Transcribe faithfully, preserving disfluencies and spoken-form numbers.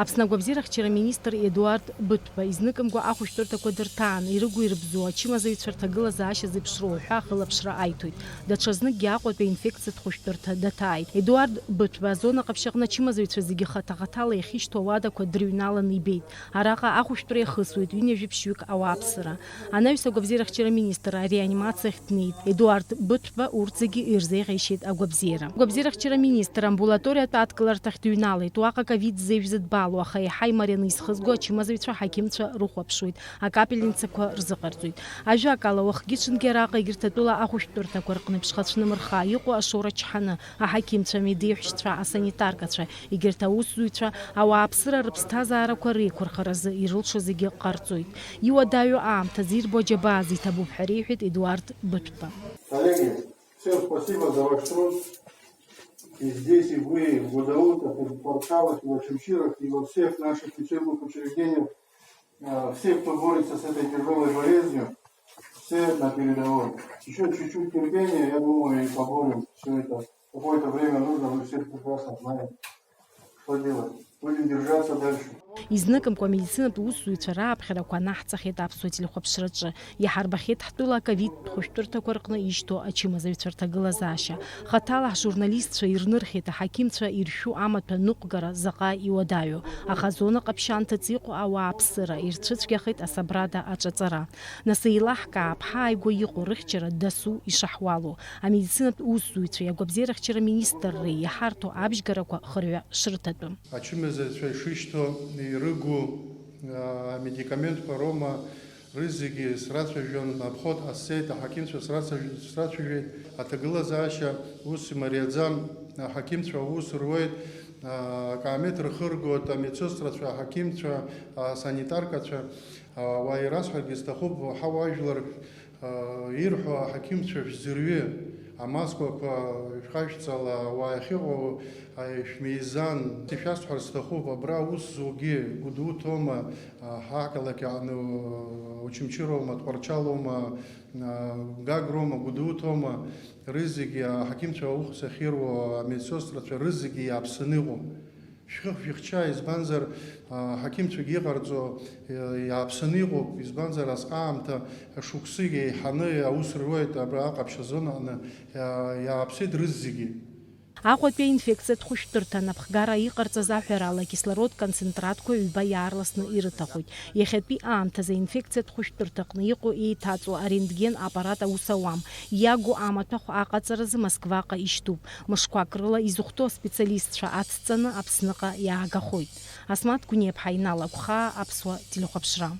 Аԥсны агәабзиарахьчара министр Едуард Быҭәба изныкымкәа ахәышәтәырҭақәа дырҭаан, ирыгу-ирыбзоу ачымазаҩцәа рҭагылазаашьа зеиԥшроу ҳәа ахылаԥшра аиҭоит. Даҽазныкгьы Аҟәатәи аинфекциатә хәышәтәырҭа даҭааит. Едуард Быҭәба азона ҟаԥшьаҟны ачымазаҩцәа зегьы хаҭа-хаҭала иахьышьҭоу ауадақәа дырҩналаны ибеит. Араҟа ахәышәтәра иахысуеит ҩынҩажәи ԥшьҩык ауааԥсыра. Анаҩс агәабзиарахьчара министр ареанимациахь днеит. Едуард Быҭәба урҭ зегьы ирзеиӷьеишьеит агәабзиара. Агәабзиарахьчара министр амбулаториатә адкыларҭахь дыҩналеит. Уаҟа ковид зеижә зыдбало, аха еиҳа имарианы изхызго ачымазаҩцәа аҳақьымцәа рыхәаԥшуеит, акапельницақәа рзыҟарҵоит. Ажәакала, уахгьы-ҽынгьы араҟа егьырҭ атәыла ахәышәтәырҭақәа рҟны ԥшхацәнымырха иҟоу ашоура чҳаны, аҳақьымцәа, амедеиҳәшьцәа, асанитаркацәа, егьырҭ аусзуҩцәа ауааԥсыра рыԥсҭазаарақәа реиқәырхаразы ирылшо зегьы ҟарҵоит. Иуадаҩу аамҭазы ирбо аџьабаа зиҭабуп ҳәа реиҳәеит Едуард Быҭәба. Коллеги, всем спасибо за ваш труд. И здесь, и вы, в Гудаутах, и в Тҟәарчалах, и в Очамчирах, и во всех наших лечебных учреждениях. Э, все, кто борется с этой тяжелой болезнью, все на передовой. Еще чуть-чуть терпения, я думаю, и поборем все это. Какое-то время нужно, вы все прекрасно знаете. Что делать? Будем держаться дальше. Изныкымкәа амедицинатә усзуҩцәа рааԥхьарақәа анаҳҵахьеит аԥсуа телехәаԥшраҿы. Иҳарбахьеит ҳтәыла аковид хәышәтәырҭақәа рҟны ишьҭоу ачымазаҩцәа рҭагылазаашьа. Хаҭала ҳжурналистцәа ирнырхьеит аҳақьымцәа иршәу амаҭәа ныҟәгара заҟа иуадаҩу. Аха азона ҟаԥшьа анҭыҵ иҟоу ауааԥсыра, ирцәыцәгьахеит асабрада аҿаҵара. Нас еилаҳкаап ҳааигәа иҟоу рыхьчара дасу ишаҳуалу. Амедицинатә усзуҩцәеи агәабзиарахьчара министрреи иҳарҭо абжьгарақәа хырҩа шрыҭатәым. Ачымазаҩцәа ишышьҭоу, ирыгу, а, амедикаментқәа роума, рызегьы срацәажәон, обход ҟасҵеит, аҳақьымцәа срацәажә-, срацәажәеит, аҭагылазаашьа ус имариаӡам, аҳақьымцәа аус руеит, а, акаамеҭ рхыргоит, амедсестрацәа, аҳақьымцәа, асанитаркацәа, а, уа ирасҳәаргьы сҭахуп, ҳауаажәлар, а, ирҳәо аҳақьымцәа шәзырҩы, амаскақәа шәхашәҵала, уа иахьыҟоу, а, шәмеизан. Ишәасҳәар сҭахуп, абра аус зугьы Гәдоуҭоума, а, ҳақалақь аҟны, а, Очамчыроума, Тҟәарчалоума, а, Гагроума, Гәдоуҭоума, рызегьы аҳақьымцәа аус ахьируа, амедсестрацәа рызегьы иааԥсаны иҟоуп. Шәхы шәыхьча, избанзар, аҳақьымцәагьы иҟарҵо, иа-, иааԥсаны иҟоуп, избанзар, асҟаамҭа шықәсык еиҳаны аус руеит абра аҟаԥшь азонаҟны, иа-, иааԥсеит рызегьы. Аҟәатәи аинфекциатә хәышәтәырҭа анапхгара иҟарҵаз аҳәарала, акислород концентратқәа ҩба иаарласны ирыҭахоит. Иахьатәи аамҭазы аинфекциатә хәышәтәырҭаҟны иҟоу еиҭаҵуа арентген аппарат аус ауам. Иагу амаҭәахә аҟаҵаразы Москваҟа ишьҭуп. Мышқәак рыла изыхәҭоу аспециалистцәа ацҵаны Аԥсныҟа иаагахоит. Асмаҭ Гәниаԥҳа, Инал Агәхаа, Аԥсуа телехәаԥшра.